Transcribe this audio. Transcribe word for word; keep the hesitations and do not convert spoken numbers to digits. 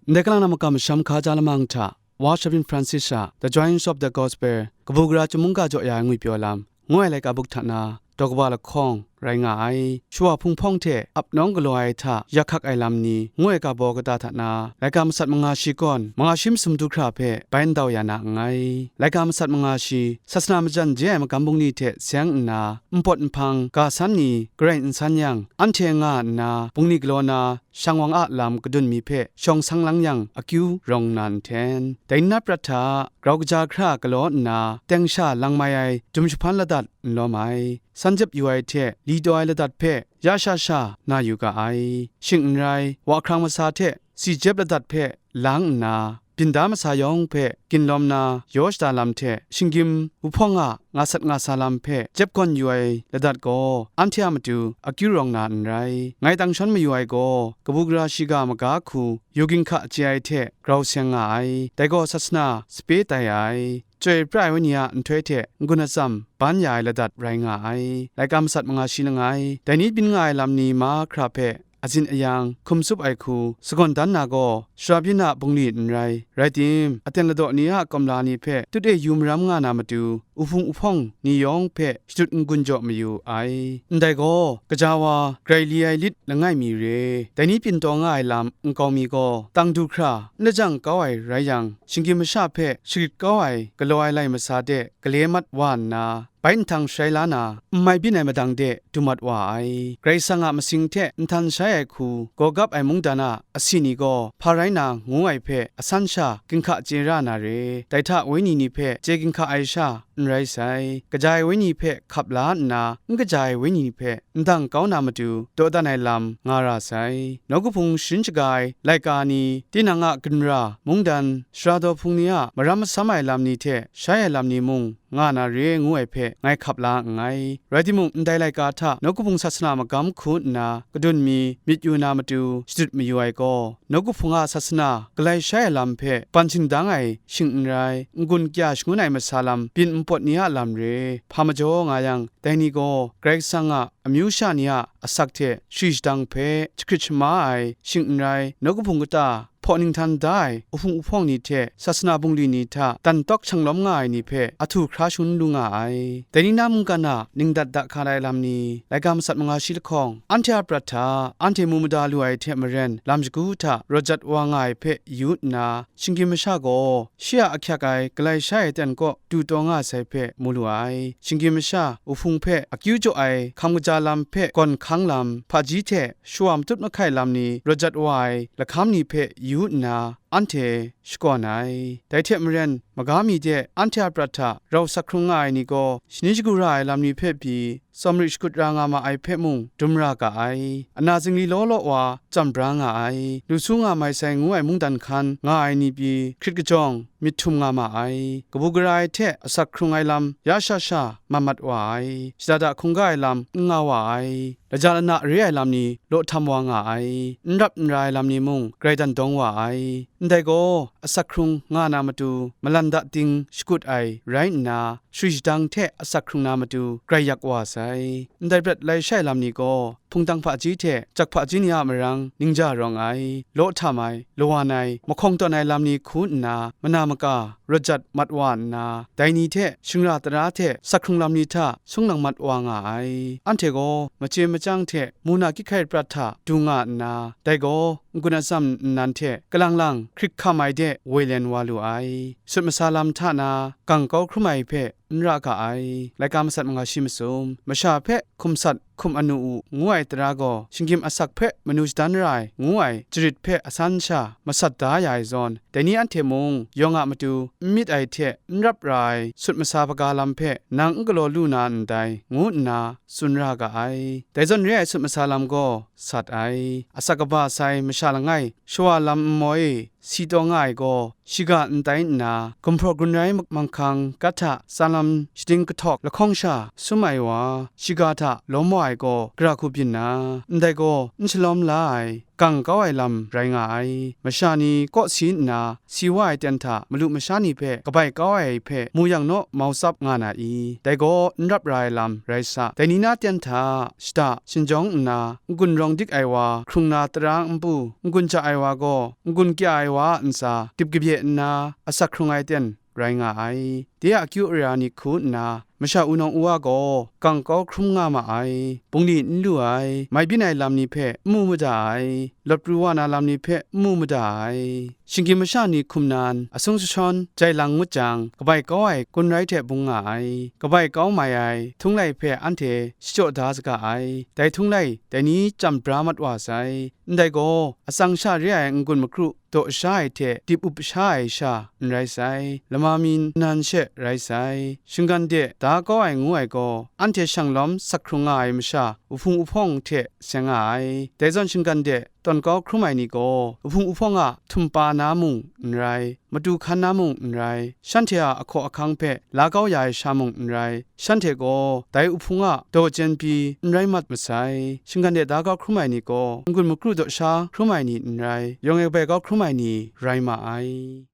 Ndai kalang na makam masham hkaja lamang hta, Wa Shabyin Francis a The Joys of the Gospel, kabu gara chyum mungga jaw ya ai ngwi pyaw lam, ngu ai laika buk hta na, daw kaba lahkawng rai nga ai. Shawa hpung hpawng hte ap nawng galaw ai hta yak hkak ai lam ni, ngu ai ga baw kata hta na, laika masat manga shi kawn, manga shi masum du hkra hpe bai ndau ya na nngai. Laika masat manga shi, sasana majan je ai magam bungli hte seng nna, npawt nhpang ga san ni garai n san yang, anhte nga nna, bungli galaw na, shang wang a lam kadun mi hpe shawng sang lang yang akyu rawng na nhten, dai ni na prat hta grau kaja hkra galaw nna, teng sha lang mai ai dum jahpan ladat n lawm ai, san jep yu ai hte li taw ai ladat hpe ya sha sha na yu ga ai. Shing n rai, wa hkrang masa hte si jep ladat hpe lang nna, byin da masa yawng hpe ginlawm na yaw shada lam hte shinggyim wuhpawng a nga sat nga sa lam hpe jep gawn yu ai ladat gaw, anhte a matu akyu rawng na n rai. Ngai tang shawn mayu ai gaw, kabu gara shiga maga hku yu ginhka chye ai hte grau seng nga ai. Dai gaw sasana sape tai ai, chyoi pra ai wenyi a nhtoi hte n-gun atsam ban ya ai ladat rai nga ai. Laika masat manga shi langai, dai ni byin nga ai lam ni mahkra hpe azin ayang hkum tsup ai hku sagawn dan na gaw, shara byin a bungli n rai, rai tim, aten ladaw ni a kawmla ni hpe tut e yu maram nga na matu, uhpung uhpawng ni yawng hpe shadut n-gun jaw mayu ai. Ndai gaw, gaja wa, grai li ai lit langai mi re, dai ni byin taw nga ai lam nkau mi gaw, tang du hkra, n lajang kau ai rai yang, shinggyim masha hpe shagrit kau ai galaw ai lai masa de gale mat wa nna, bai nhtang sharai la na, n mai byin ai madang de du mat wa ai. Karai Kasang a masing hte nhtan shai ai hku gaw gap ai mungdan a asi ni gaw hpa rai na ngu ai hpe asan sha ginhka chye ra na re. Dai hta wenyi ni hpe chye ginhka ai sha n rai sai. Kaja ai wenyi hpe hkap la nna, n kaja ai wenyi hpe ndang kau na matu dawdan ai lam nga ra sai. Nawku hpung sharin shaga ai laika ni, tinang a ginra, mungdan, sara daw hpung ni a maram masam ai lam ni hte shai ai lam ni mung, nga na re ngu ai hpe ngai hkap la nngai. Rai timung, ndai laika hta nawku hpung sasana magam hku nna kadun mi myit yu na matu shadut mayu ai gaw, nawku hpung a sasana galai shai ai lam hpe ban shingdang ai shing n rai, n-gun kya shangun ai masa lam byin npawt ni a lam re, hpa majaw nga yang, dai ni gaw Karai Kasang a amyu sha ni a asak hte shari shadang hpe jahkrit shama ai shing n rai, nawku hpung kata hpaw ninghtan da ai uhpung uhpawng ni hte sasana bungli ni hta dan tawk shang lawm nga ai ni hpe ahtu hkra shangun lu nga ai. Dai ni na mungkan a ningdat da hka ai lam ni, laika masat manga shi lahkawng, anhte a prat hta, anhte mu mada lu ai hte maren lam shagu hta rawt jat wa nga ai hpe yu nna, shinggyim masha gaw shi a ahkyak ai galai shai ai ten kaw du taw nga sai hpe mu lu ai. Shinggyim masha, uhpung hpe akyu jaw ai hkam kaja lam hpe gawn hkang lam, hpaji hte shawa matut mahkai lam ni rawt jat wa ai lahkam ni hpe yu nna, anhte shakawn ai. Dai hte maren, maga mi de anhte a prat hta rau sak hkrung nga ai ni gaw, shani shagu ra ai lam ni hpe pyi, tsawmri shakut ra nga ma ai hpe mung dum ra ga ai. Ana zingli law law wa chyam bra nga ai. Lu su nga mai sai ngu ai mungdan hkan nga ai ni pyi hkrit kajawng myit htum nga ma ai. Kabu gara ai hte asak hkrung ai lam ya sha sha mat mat wa ai. Shada da hkungga ai lam n nga wa ai. Laja lana re ai lam ni law htam wa nga ai. N rap n ra ai lam ni mung grai dan dawng wa ai. Ndai gaw, asak hkrung nga na matu malan da ting shakut ai rai nna, shari shadang hte asak hkrung na matu grai yak wa sai. Ndai prat lai shai lam ni gaw, hpungtang hpaji hte jak hpaji ni a marang ningja rawng ai, law htam ai, lawan ai, mahkawng tawn ai lam ni hku nna, mana maka rawt jat mat wa nna, dai ni hte shingra tara hte asak hkrung lam ni hta sung lang mat wa nga ai. Anhte gaw machye machyang hte mu na kyit hkai prat hta du nga nna, dai gaw n-gun atsam nnan hte kalang lang hkrit hkam ai de woi len wa lu ai. Sut masa lam hta na gang kau hkrum ai hpe n ra ga ai. Laika masat manga shi masum, masha hpe hkum sat hkum anu u ngu ai tara gaw, shinggyim asak hpe manu shadan ra ai ngu ai jarit hpe asan sha masat da ya ai zawn, dai ni anhte mung yawng a matu n myit ai hte n rap ra ai sut masa hpaga lam hpe nang n galaw lu na ndai, ngu nna tsun ra ga ai. Dai zawn re ai sut masa lam gaw sat ai. Asak kaba sai masha langai, shawa lam nmo e si taw nga ai gaw, shiga n tai nna, gumhpraw gun rai manghkang gat hta tsan lam shading kahtawk lahkawng sha sum ai wa, shiga hta lawm wa ai gaw gara hku byin na, ndai gaw n shalawm la ai, gang kau ai lam rai nga ai. Masha ni kaw si nna si wa ai ten hta malu masha ni hpe kabai kau ai hpe mu yang naw mau tsap nga na i? Dai gaw n rap ra ai lam rai sa. Dai ni na ten hta shada shinjawng nna, n-gun rawng dik ai wa hkrung na tara npu, n-gun ja ai wa gaw n-gun kya ai wa a ntsa dip kabye nna asak hkrung ai ten rai nga ai. De a akyu ara ni hku nna, masha wunawng u wa gaw gang kau hkrum nga ma ai, bungli n lu ai, mai byin ai lam ni hpe n mu mada ai, lawt pru wa na lam ni hpe n mu mada ai. Shinggyim masha ni hkum nan asung sashawn jai lang ngut jang, kabai kau ai kun rai hte bung nga ai, kabai kau mai ai htunglai hpe anhte shachyaw da saga ai. Dai htunglai dai ni chyam bra mat wa sai. Ndai gaw, atsang sha re ai n-gun makru daw sha ai hte dip up sha ai sha n rai sai, lama mi nan she rai sai. Shinggan de da kau ai ngu ai gaw, anhte shanglawm sak hkrung nga ai masha, uhpung uhpawng hte seng nga ai. Dai zawn shinggan de tawn kau hkrum ai ni gaw, uhpung uhpawng a htum pa na mung n rai, matu hkan na mung n rai, shanhte a ahkaw ahkang hpe la kau ya ai sha mung n rai, shanhte gaw dai uhpung a daw chyen pyi n rai mat masai. Shinggan de da kau hkrum ai ni gaw, n-gun makru daw sha hkrum ai ni n rai, yawng e kabai kau hkrum ai ni rai ma ai.